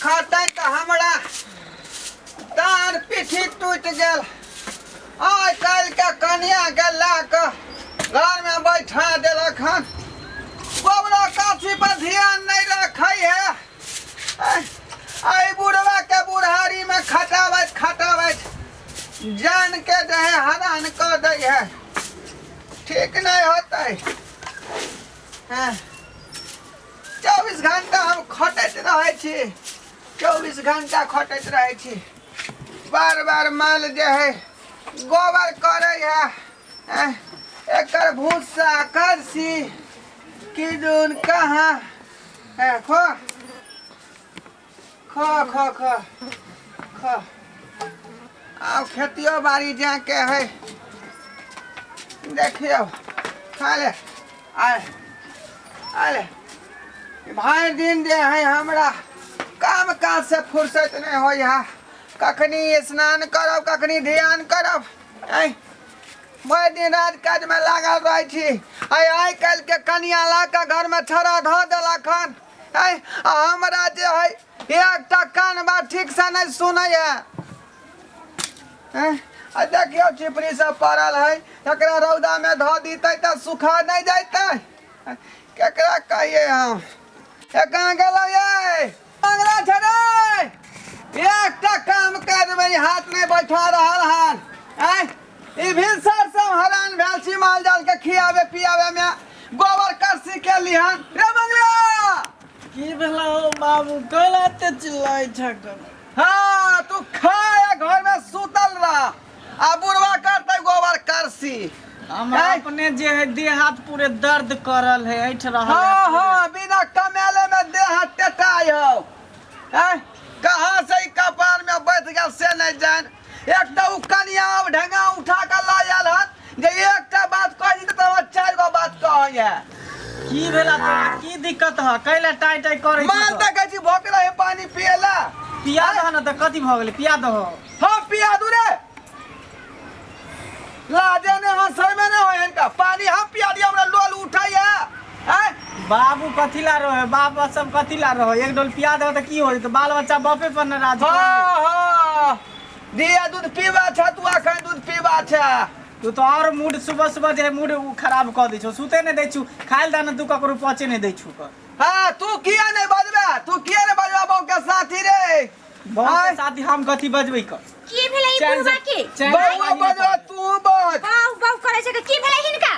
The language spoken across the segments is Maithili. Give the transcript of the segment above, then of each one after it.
खटैत हमरा डाँर पीठी टूटि गेल। आइ काल्हिके कनियाके लए कऽ घरमे बैठा देलक हन, गोबरो काछी पर ध्यान नहि रखै है। एहि बुढ़बाके बुढ़ारीमे खटाबैत खटाबैत जानके जे है हरान कऽ दै है। ठीक नहि होतै। हँ, 24 घंटा हम खटैत रहै छी, 24 घंटा खटैत रहै छी। बार बार माल जे है गोबर करै है। हैं, एकर भूसा करसी किदुन कहाँ है। खो खो खो खो खो। आब खेतियो बाड़ी जाके है, देखियौ। खा ले, आय आले। भरि दिन जे है हमरा काम काज से फुर्सत नहीं होइ है। कखनी स्नान करब, कखनी ध्यान करब। ऐ भरि दिन राज काज में लागल रहै छी। आइ आइ काल्हि के कनिया ला कऽ घर में छड़ा धऽ देलक हन। ऐ आ हमरा जे है एकटा कान बात ठीक से नहीं सुनै है। ऐं, आ देखियौ चिपरी सब पड़ल है, एकरा रौदा में धऽ दीतै तऽ सुखा नहीं जैतै। केकरा कहिए हम? ए कहाँ गेलौ ये अंगना छड़े? एकटा काम काज में हाथ नहीं बैठा रहल हन। ऐं, ई भिनसर से हम हरान भेल छी माल जाल के खियावे पियावे में, गोबर करसी के लिहन रे मंगला। की भेला हो बाबू, कैला एते चिल्लाइ छक? हाँ, तू खा या घर में सुतल रह आ बुढ़वा करते गोबर करसी। हमरा ऐं? अपने जे है देह हाथ पूरे दर्द करल है, ऐठ रहल है। हाँ। पूरे। हाँ, बिना कमेले में देह हाथ टेटाइ हो। ऐं? कहाँ से ई कपार में बैठ गेल से नहीं जान। एक तऽ उ कनिया अब ढंगा उठा के ला आयल हन जे एकटा बात कहि तऽ तोरा चारि गो बात कहै है। की भेला तोरा, की दिक्कत ह, कैला टाइ टाइ करै छी? माल देखै छी भोक रहे पानी पिए ला। पिया दह न तऽ कथी भऽ गेलै, पिया दह। हम पिया दू रे? लाजे ने हाँ, शर्मे ने हो इनका। पानी हम पिया दिया, हमरा लोल उठै है। हैं? बाबू कथी ला रहे, बाप सब कथी ला रहे? एक डोल पिया दह तऽ की हो जेतै? बाल बच्चा बापे पर न राज। हाँ हाँ, दिया दूध पीबा छ तू, अखन दूध पीबा छ। तू तो और मूड सुबह सुबह जे मूड उ खराब कऽ दै छौ, सुते नहि दै छु, खाइ लए ने तू ककरो पचे नहि दै छु क। हाँ, तू किया नहीं बजबे? तू किया नहीं बजबे बहू के साथी रे? बहू के आँय? साथी हम कथी बजबै क? की भेलै ई चैन बुढ़वा से- के? चैन से बउआ बाजी नहि बजबा, पड़तै। तू बज। बाउ बाउ करै छै, की भेलै हिनका?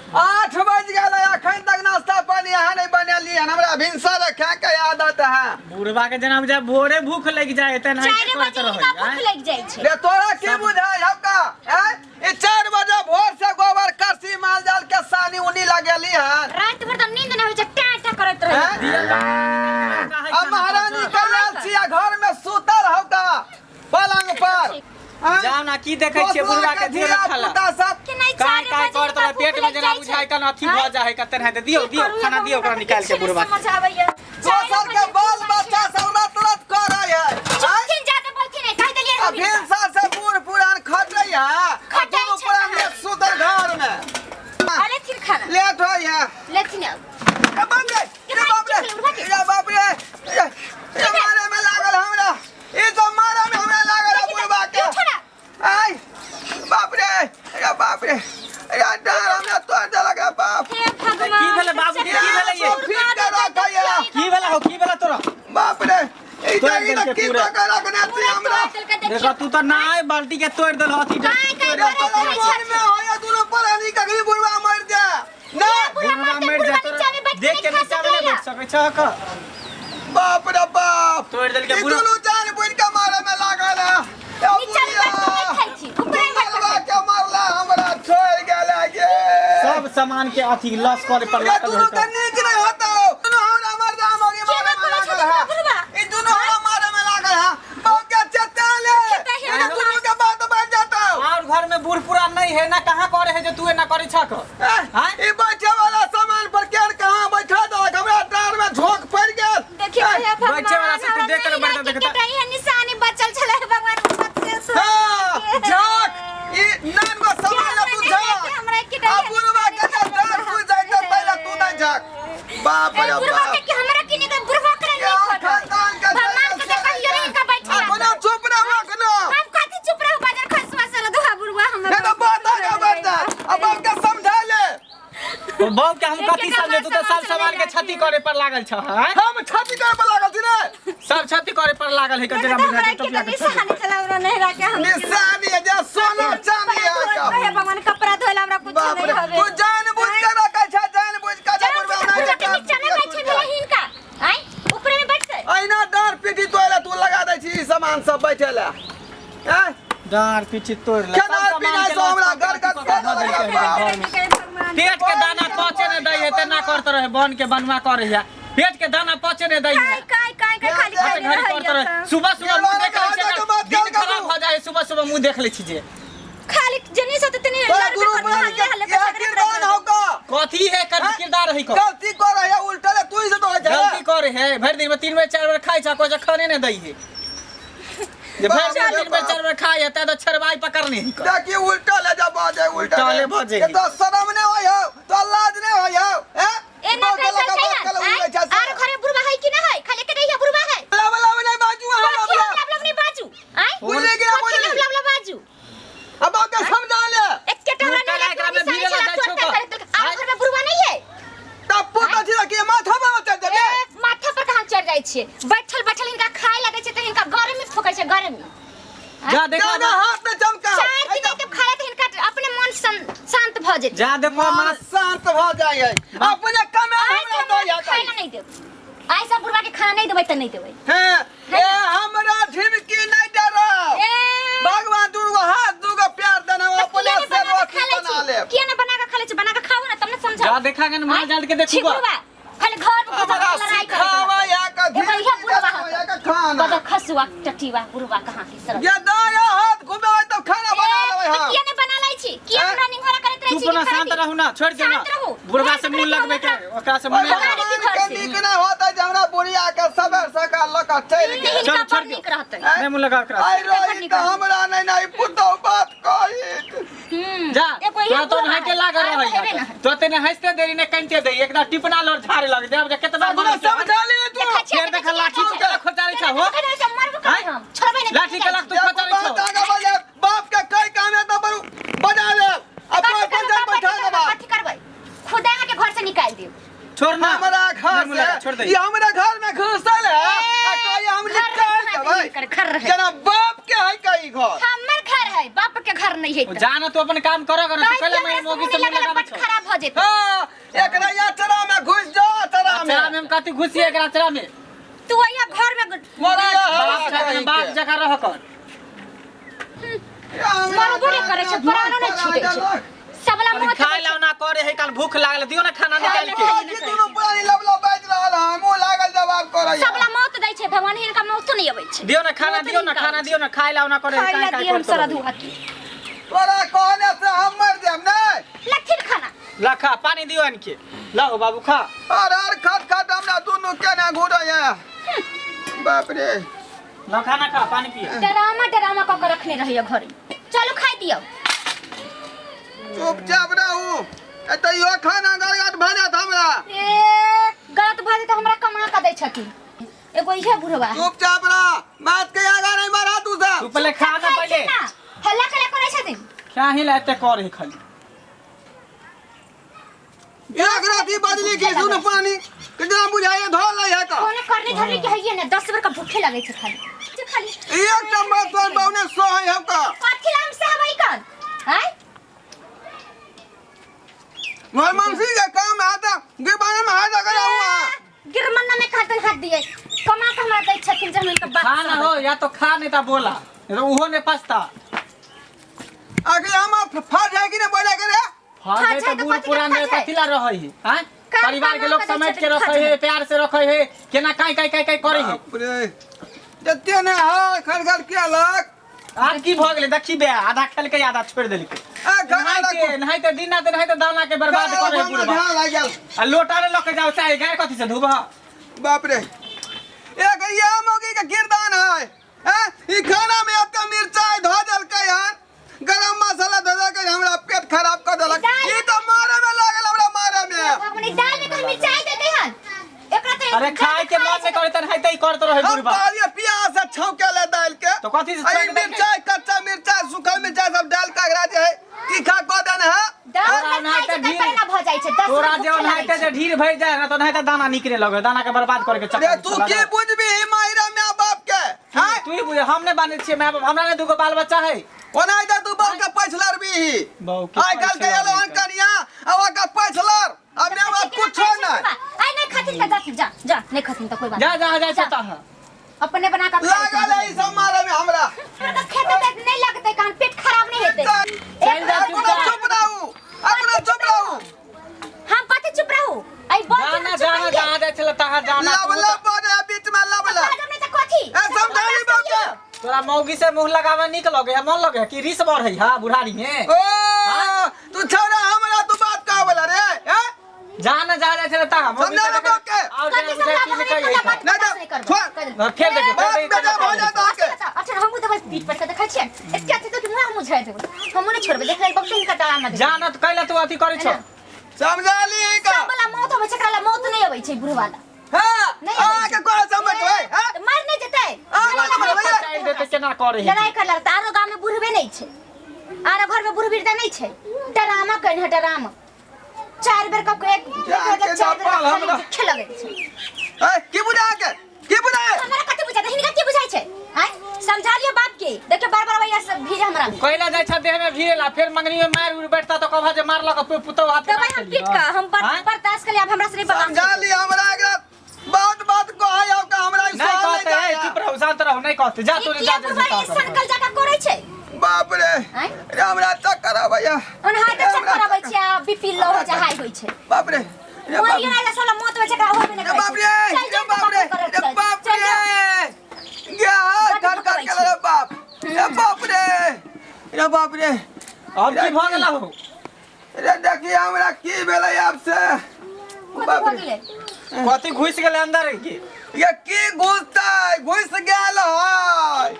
8 बज गेल, अखन तक नाश्ता पानी अहाँ नहीं बनेली हन। हमरा भिनसर खाए के आदत है। बुढ़वा के जेना बुझाय भोरे भूख लागि जाय, तेनाहिते 4 करैत बजे रहै, हिनका भूख आँय? लागि जाइ छै। रे तोरा की बुझाय हबका? हैं, ई 4 बजे भोर से गोबर करसी माल जाल के सानी उनी लगेली हन। राति भर तऽ नींद नहि होइ छै, टा टा करैत रहै। हैं? दिया तऽ काहे आ खाना महारानी पचल? कल्याण छी आ घर में सुतल हबका पलंग पर। हैं? जाओ ना, की देखै छियै दोसरा बुढ़वा के दियौ धिया ने खाला। पुता सब कि नहि काय 4 काय बजे कर हिनका तोरा भूख पेट में लागि जेना जाइ छै। बुझाय कन अथी भऽ आँय? जाइ है कते हेतै। दियौ की दियौ करू खाना ये दियौ ओकरा हमरा निकालि के किछु नहि बुढ़वा के। समझ आबैया। दोसर के बाल बच्चा सब रत रत करै है। चुपथिन, जादे बोलथिन नहि, कहि देलियै आ हम हिनका। भिनसर से बूढ़ पुरान खटै है आ खटै दुनू छै पुरान कहाँ? सुतल घर में। आ लेथिन खाना। लेट होइ है। लेथिन आब। ए बाप रे, ए बाप रे, ए बाप रे, ए ए मारे में लागल हमरा। ई सब मारे में हमरा लागल है बुढ़बा के। क्यों छोड़ा? आय बाप रे, ए बाप रे, ए डर हमरा तोड़ देलक रे बाप। हे भगवान। की भेलै बाबू के, की भेलै ये? सब फिट के रखै है। की भेला हो, की भेला तोरा? बाप रे, ई तोड़ तऽ ई तऽ देलकै की पूरा। कऽ के रखने छी पूरा हमरा? तोड़ देलकै, देखो देखियौ। तू तऽ नाय बाल्टी के तोड़ देल अथी। काय काय रे करैत तोरा रहै मन छथिन? में होइए दुनू प्राणी ककरी बुढ़बा मरि जाए नहि? बुढ़ा बुढ़वा मरतै, मरि बुढ़वा जा तोरा नीचा मे बैठ के देख के नहि खा नीचा मे नहि सकैया। बैठ सकै छह क। बाप रे बाप, तोड़ि देलकै ई बुढ़ा। दुनू जान बुझि के मारे में लागल है। ए नीचा मे बैठ के नहि खाइ छी, ऊपरे मे बैठ के बुढ़िया के मारला हमरा छोड़ गेल गे। सब सामान के अथी लॉस करे पर रे लागल दुनू रहै के नीक नहीं होतो। दुनू हमरा मर्दा मरी केना मारे में करै लागल छथिन है। बुढ़वा? ई दुनू हमरा मारे में लागल है। बाप के चेता ले। चेता हे ई भगवान। दुनू के बात बन जाता। और घर में बूढ़ पुरान नहीं है ना, कहाँ करे है जो तू एना करे छक? आँय? ई बैठे वाला सामान पर केन कहाँ बैठा देलक? हमरा डाँर में झोंक पड़ि गेल। देखियौ हे भगवान, बैठे वाला से तू हमरा देख के नहि बैठा राखि देखता। के एहन निशानी बचल छलै भगवान छत से। हाँ, झाँक ई नान गो सामान ला तू झाँक। हमरा के आ बुढ़वा के जे डाँर टूटि जाइत पहिले तू नहि झाँक। बाप रे बुढ़वा बाप के हमरा किने के बुढ़वा के क्या नहीं खानदान के भगवान चाहिए। ओ बहू के हम एक कथी एकटा समझे तू तो सामान सब सामान के चलेला क्षति करे पर लागल छ हैं? हम छाती करे पर लागल छी ने सब क्षति करे पर लागल है देखो कजरा तो बुझा हमरा के के टोपिया के छोड़ दे। निशानी चला रहा नहीं रहा के हम निशानी है जे सोना चांदी है का। हे भगवान कपड़ा धोला हमरा कुछ बाप नहीं रे हवे तू जान बुझ के रखै छै जान बुझ के जे बुढ़बा नहीं के नीचा में बैठे भेलै हिनका आय ऊपरे में बैठते अहिना डाँर पीटी तोड़े तू लगा दै छी ई सामान सब बैठे ले हैं डाँर पीछे तोड़ ले खेनाइ सब सामान पिनाइ के सब हमरा लऽ घर कऽ घर धऽ देलकै बाप। घर में। पेट के दाना पचे ने दै है तेना करत रहे बन के बनवा करे है पेट के दाना पचे ने दै है काय काय काय काय खाली हाथ खाली घड़ी करत रहे सुबह सुबह मुंह देख लै ये छी बात दिन कर करू। खराब हो जाए सुबह सुबह मुंह देख लै छी जे खाली जनी से तो तनी तोरा गुरु पुराण के यह किरदार हौ का कथी है कर हैं? किरदार है को गलती कर है उल्टा ले तू ही से तो है गलती करे है भरि दिन में 3 बेर 4 बेर खाइ छ कोइ खाने ने दै है जे भरि बाप दिन रे 3 बेर बाप। 4 बेर खाइ है त छरवाई पकड़ने ही कर देखी उल्टा ले जा बाजे उल्टा उल्टा ले बाजे। ये तो शर्म नहीं होय हो तो लाज नहीं होय हो हैं ए ना बाप काय लगा काय बात कल आय उल्टा छै आर घरे बुढ़वा है कि ना है खाली के नहीं है बुढ़वा है लब लब नहीं बाजू हां कथी लब हम लब नहीं बाजू आय बुझे गया, कथी बुझे। लब लब लब बाजू अब ओके समझा ले एक के हमरा तू नहीं काला एकरा में भीड़े लग जाइ छौ का? आर घर में बुढ़वा नहीं है तब पुता छी कि माथा पर चढ़ जाबे ए, माथा पर कहाँ चढ़ जाइ छियै बैठल बैठल हिनका खाय ला दै छै तऽ हिनका गरमी फूकै छै गरमी जा देखो जाना हाथ में चमका चार दिन तक खाय तऽ हिनका अपने मन शांत भऽ जेतै जा देखो मन शांत भ जाय है अपने कमे आइ हमरा से दो हमरा या खाय ला नहीं देब आइ सब बुढ़वा के खाना नहीं देबै तऽ नहीं देबै हैं ए हमरा झिमकी नहीं डरो ए भगवान दुर्गो हाथ दुगो प्यार देना तऽ अपने किया से ने बना रोटी के खा लै बना छी ले किया ने बना के खा लै छी बना के खाओ ना तब ने समझाओ जा देखा गन मार जाल के देखू छी बुढ़वा खाली घर में घुसल हमरा लड़ाई करैत सिखावा या का एगो इहे बुढ़वा झिमकी या का खाना कद खसुआ टटीवा बुढ़वा कहाँ की सरक ये दाया हाथ घुमेबै तब खाना बना लेबै ए, तऽ हम किया ने बना लै छी किया ए? हमरा निंघोरा करैत रहै छी तू अपना शांत रहू ना छोड़ दे ना शांत रहू। बुढ़वा से मुंह शांत लगबे के रहू। ओकरा से मुंह भगा लगबे देती भगवान घर के से। नीक नहीं होता जे हमरा बुढ़िया के सबेर सकाल लऽ कऽ चलि गेल हिनका चल, छोड़ बड़ दियौ। नीक रहतै नहीं मुंह लगा ओकरा से। आइ रही तऽ हमरा नहि नहि पुतहु बात कहैत हम्म, जा एगो इहे तोरा तो बुढ़वा नहाइते है, लागल आरो रहै हेबे ना है। तो तेने हंसते देरी ने कनिते देरी एकटा टिपना लोर झाड़े लग देब जे केतबा अपना समझा लिए तू देखै छियै, फेर देखै देखा छियै, लाठी देखै के छियै। खोचारै छ हो देखै छियै, मरबो करबै आँय? हम, छोड़बै नहि, लाठी के लग तू देखू खोचारै बात छौ आगा बढ़ बाप के कई काम है तऽ बरू बजा ले अपन कथी अपन करबै, जान बाप बैठा कथी देबा करबै, कथी करबै खुदा अहाँके घर से निकालि दियौ छोड़ ना हमरा घर नहीं मुंह लगा, से छोड़ दे ई हमरा घर में घुसल है आ कही हम घर निकाल रहे, देबै घर रहे। जेना बाप के है कई घर हमर घर है बाप के घर नहीं है ओ जा ना तू अपन काम कर कर तू कहले मैं मोगी से मुंह लगाबै बड़ छौ खराब हो जेतै हाँ एकरा अचरा में घुस जाओ अचरा में अचरा में हम कथी घुसी एकरा अचरा में तू यहाँ घर में मोरिया बाप छथिन, बाप जकाँ रह कर मरबो नहि करै छै प्राणो नहि छूटै छै सबला अरे मौत खाय ला ना करे है काल भूख लागल दियो ना खाना निकाल के दुनू प्राणी लब लब बाजि रहल है मुँह लागल जवाब करैया सबला मौत दै छै भगवान हिनका मौतो नहि अबै छै दियो ना खाना मौत दियो ना हिनका खाना अबै दियो ना खाय ला ना करे छै। है खाय ला काय दिए हम काय सारा करत धुआ की तोरा कहने से हम मर जायब नहि लथिन खाना ला खा पानी दियो इनके लाओ बाबू खा अरे अरे खट खट हमरा दुनू केना घुरैया बाप रे ला खाना खा पानी पिए डरामा डरामा कऽ के रखने रहैया घर में चलू खाइ दियौ चुपचाप रहू एतऽ इहो खाना गड़गड़ भऽ जायत हमरा ए गलत भऽ जेतै हमरा कमा कऽ दै छथिन एगो इहे बुढ़वा है। चुपचाप रह बात के आगा नहीं बढ़ा तू तू सब पहले खा ना खाइ पहले छी ना हल्ला कला करै छथिन क्या ही ला एते कर है खाली एक राती बदली के सुन पानी कितना बुझाइए धो लै है का कोनो करनी धरनी के हइये ना 10 बेर का भूखे लगै छै खाली जे खाली एक नंबर तोर बहुने सोहै हम का कथी लाम से हबै कन आय मोर मनसी के काम है त गिरबाना में हाथ लगा हुआ गिरमन्ना में खातन हाथ दिए कमा के हमरा दै छथिन जे हम इनका बात खा ना हो या तो खा नहीं ता बोला नहीं तो उहो ने पछता आगे हम फर जाए कि नहीं बोले के रे फर खा जाए जाए तो तो बूढ़ कथी पुरान के में खा जाए? कथी ला रहै है हैं काम परिवार के कमा लोग के दै समेट के छथिन, खा रखै है जाए। प्यार से रखै है केना काई काई काई काई करै है बाप रे जते ने हाथ खड़खड़ केलक आब की भऽ गेलै देखी बे आधा खेलकै आधा छोड़ि देलकै आ खाना नहाइते नहाइते दिन रात नहाइते दाना के बर्बाद करे है बुढ़बा ध्यान लागि गेल आ लोटा ले लऽ के जाओ चाहे गाय कथी से धोबह बाप रे एक ये मौगी के किरदान है हैं ई खाना में एते मिरचाई धो देलकै हन गरम मसाला धो देलकै हमरा पेट खराब कर देलक दाल- ई तो मारे में लागल हमरा मारे में भगवान ई दाल में कहीं मिरचाई दे दे हन एकरा तो अरे खाए के मन नहीं करे त नहाइते ही करत रहे हम बुढ़बा कहलिए प्याज से छौंके ले दाल के तो कथी से आ ई छौंक देलकै? मिरचाई कच्चा मिरचाई सूखल मिरचाई सब डाल के एकरा जे है तीखा कऽ देने है दाल तोरा में खाइ नहाइते छै भीड़ तऽ ना भऽ जाइ छै 10 तोरा तोरा भूखे जे ओनाहिते लागै जे छै। ढीर भरि जाय ने तऽ ओनाहिते दाना निकले लगे दाना के बर्बाद करे के रे चक्कर तू की बुझबी मायरा माय बाप के हैं तू ही बुझ हम नहि बानै छियै माय बाप हमरा नहि दूगो बाल बच्चा है ओनाहिते तू बाप के पैछलर बीही बहू के आइ काल्हि के एलो हन कनिया आ ओकर पैछलर आ माय बाप केना कुछो खाइ छै नहि बुढ़बा? आइ नहि खथिन तऽ जा जा जा नहि खथिन तऽ कोई बात जा जा जा जा अपने बना कऽ खा लागल है ई सब मारे में हमरा हमरा तऽ खेतै तऽ नहि लगतै कान पेट खराब नहि हेतै चल जा अपना चुपचाप चुप रहू अपना चुप रहू हम कथी चुप रहू ऐ बोल के जाना हम चुप जाना रहियै। जहाँ जाइ छलै तहाँ जाना लब लब बने बीच में लब लब बाजब नहि तऽ कथी ए समझाली बाप के तोरा मौगी से मुंह लगावे निक लगे है मन लगे है कि रिस बढ़ है हां बुढ़ारी में ओ तू छोड़ा हमरा तू बात कह वाला रे हैं जाना जा जाइ छलै तहाँ मौगी समझा से ना बाप के। और कथी जाना समझाबो बुझाइ हम की एक बात नहीं बर्दाश्त नहीं करबो छोड़। कह देलकै। फेर देखियौ, बात फेर बेटा भऽ जायत अहाँके अच्छा हमहूँ तऽ बस पीठ पर के देखै छियै एते अथी तऽ मुँह हमहूँ झाड़ि देबै हमहूँ नहि छोड़बै देख ले बहुते हिनकर डरामा देखबै। जाना तो कैला तू अथी करै छौ है ना? समझा ली का सब वाला मौत अबै छै एकरा ला मौत नहि अबै छै बुढ़वा ला हां नहि अबै अहाँ के कोन समझ होय हैं तऽ मर नहि जेतै अहाँ कोन समझ होय चाहि देते केना करे है लड़ाई कर लगता आरो गाँव में बुढ़बे नहीं छै आरो घर में बुढ़ बिरदा नहीं छै डरामा कहने है डरामा चार बेर कब एक जा के चार बेर जापाल हमरा। दुखे लगै छै ए की बुझा के की बुझा हमरा कथी बुझाइ हिनका की बुझाइ छै आय समझा लियो बाप के देखियो बार बार वही सब भीड़ हमरा में कैला जाइ छ देह में भीड़ेला फिर मंगनी में मार उड़ बैठता तो कहबा जे मारलक पुतौ हाथ तब हम पीट का हम बर्दाश्त कर अब हमरा से नहीं बर्दाश्त समझा ली हमरा एकरा बहुत बात कहै हो का हमरा नहीं कहते है चुप रहो शांत रहो नहीं कहते जा तू ई जा किया बुढ़वा ई सनकल जाका करै छै बाप रे आँय? रे हमरा चक्कर आबैया ओनाहिते चक्कर अबै छै आ बीपी लो हो जाइ हाई होइ छै बाप रे रे बाप मरियो नहि साला मौत होइ छै एकरा होबे नहि रे करै बाप रे छै। चल रे जाउ बाप रे करत रे चल। बाप चल रे जाउ। गे बड्ड कर कर भोकबै के रे बाप रे बाप रे रे बाप रे अब की भऽ गेला हो रे देखिए हमरा की भेलै आब से कथी बाप भऽ रे गेलै कथी घुसि गेलै अंदर की ये की घुसतै घुस गेल है हर हर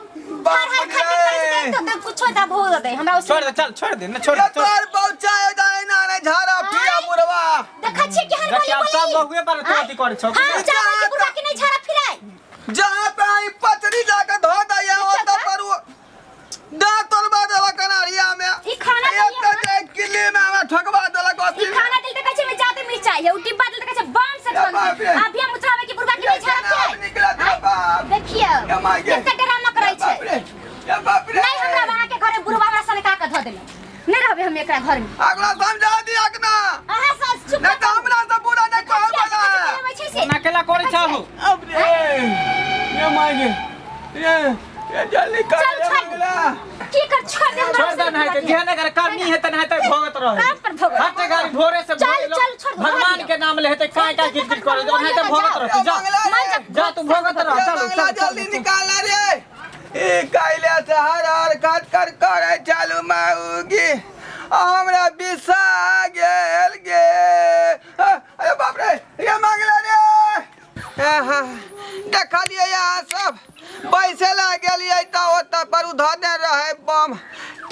बाप खट खट करै रे छै तऽ कुछो दा भो देतै हमरा उस छोड़ दे चल छोड़ दे ना छोड़ ये दे छोड़ तोर बौचा जाए ना ने झाड़ा फिरा आँय? बुढ़वा देखै छियै केहन देखिए बोली अब सब बोली बहुए पर तू अथी करै छौ हम चाहबै कि बुढ़वा के नहि झाड़ा फिराय जहाँ पे आई पचरी जाके धो दैया ओतऽ पर वो दाँत तोड़बा देलक अनारिया में ई खाना एक दिलियै तऽ हन। जे किल्ली में हमरा ठोकबा देलक ई अथी में। खाना दिल त कहै छै में जादे मिरचाई है उ डिब्बा दिल त कहै छै बम से रे बाप रे। अभी हम चाहबै कि बुढ़वा के ये नहि झाड़ा केना फिराय निकलत रे बाप देखियौ ये माय गे। कते डरामा करै ये बाप छै रे ये बाप रे नहीं हमरा वहाँ के घरे बुढ़वा हमरा सनका के धऽ देलक नहीं रहबै हम एकरा घर में अगला समझा दिया कि ना अहाँ सब चुप नहीं तो हमरा से बुरा नहीं कहल वाला है छै से ओना केला करै छौ अब रे ये माय गे ये ये जल्दी कर चल, रे छोड़। मंगला की कर छोड़ दे हमरा छोड़ दे नहीं ते जेहन अगर करनी है त नहीं ते भोगत रहे काम पर भोगत। हट गाड़ी भोरे से चल, भोरे लोग चल, छोड़ दे, भगवान भाग के नाम ले हेते काय काय गिट गिट करे नहीं ते भोगत रहे जा मर जा। जा तू भोगत रह ये चल मंगला चल जल्दी निकालना रे ई कैले से हर हर खट कर करे चालू माऊगी हमरा बिसा गेल गे अरे बाप रे ये मंगला रे आहा, देखलियै अहाँ सब बैसे ला गेलियै तऽ ओतऽ पर उ धऽ रहे बम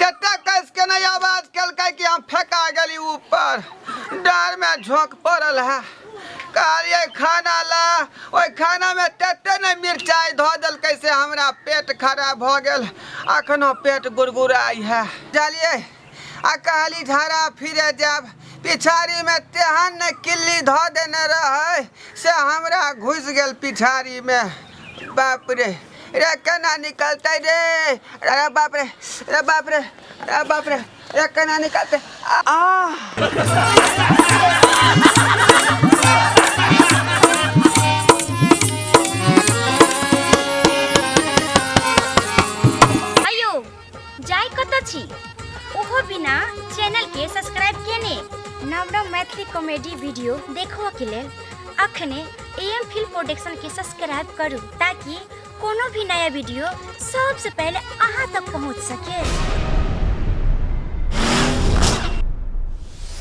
कते कस के नहि आवाज केलकै कि हम फेका गेली ऊपर डर में झोंक पड़ल है कहलियै खाना ला ओहि खानामे तते नहि मिरचाइ धऽ देलकै से हमरा पेट खराब भऽ गेल अखनो पेट गुड़गुड़ाइ है बुझलियै आ कहली झाड़ा फिरे जायब पिछाड़ीमे तेहन ने किल्ली धऽ देने रहै से हमरा घुसि गेल पिछाड़ीमे बाप रे रे केना निकलतै रे अरे बाप रे रे बाप रे रे बाप रे रे केना निकलतै आ अयो जाय कतऽ छी ओहो बिना चैनल के सब्सक्राइब केने नव नव मैथिली कॉमेडी वीडियो देखबऽ के लेल अखने ए एम फिल्म प्रोडक्शन के सब्सक्राइब करू ताकि कोनो भी नया वीडियो सबसे पहले अहाँ तक पहुँच सके।